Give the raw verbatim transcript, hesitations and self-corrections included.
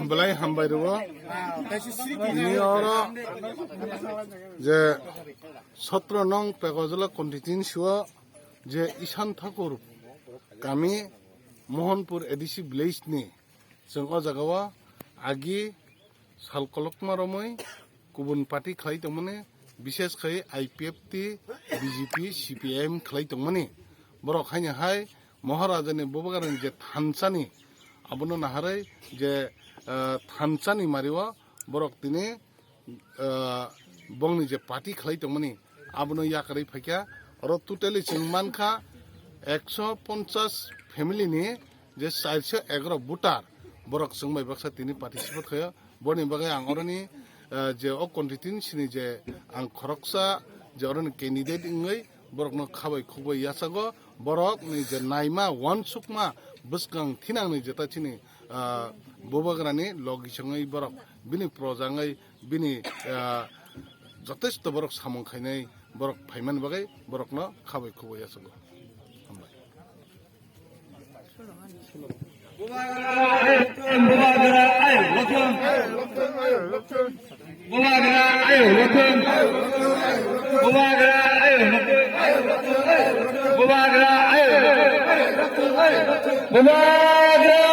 Belai hambai rwo. Ini oro je sotro nong Pekojala constituency o je Ishan Thakur kami Mohanpur A D C village ni chwng o jaga o agi sal kolokma romwi kubun party khlai tongmani, bishes khai I P F T, B J P, C P I M khlai tongmani. Borok haino hai Maharaja ni Bubagra ni je thansa ni, abono naharwi je, ah, thansa ni mari o borok tini, ah, bongni je party khlai tongmani, abono yakarwi phaikha. Oro totally chwng mankha ekso ponchas family ni je charso egaroh voter, borok chwng bai baksa tini participate khaio. Boni bagwi ang oroni, eh, je o constituency ni je ang khoroksa je oroni candidate wngwi borokno khabai khukbai yachago, borokni je naima uansukma bwskang thinangni jeta chini, ah, Bubagrani logi songwi borok bini proja wngwi bini, ah, jotesto borok samung khainai borok phaimani bagwi borokno khabai khukbai yachago. Hambai. Bubagra ayok lokchong. Bubagra ayok lokchong. Bubagra ayok lokchong. Bubagra ayok lokchong. Bubagra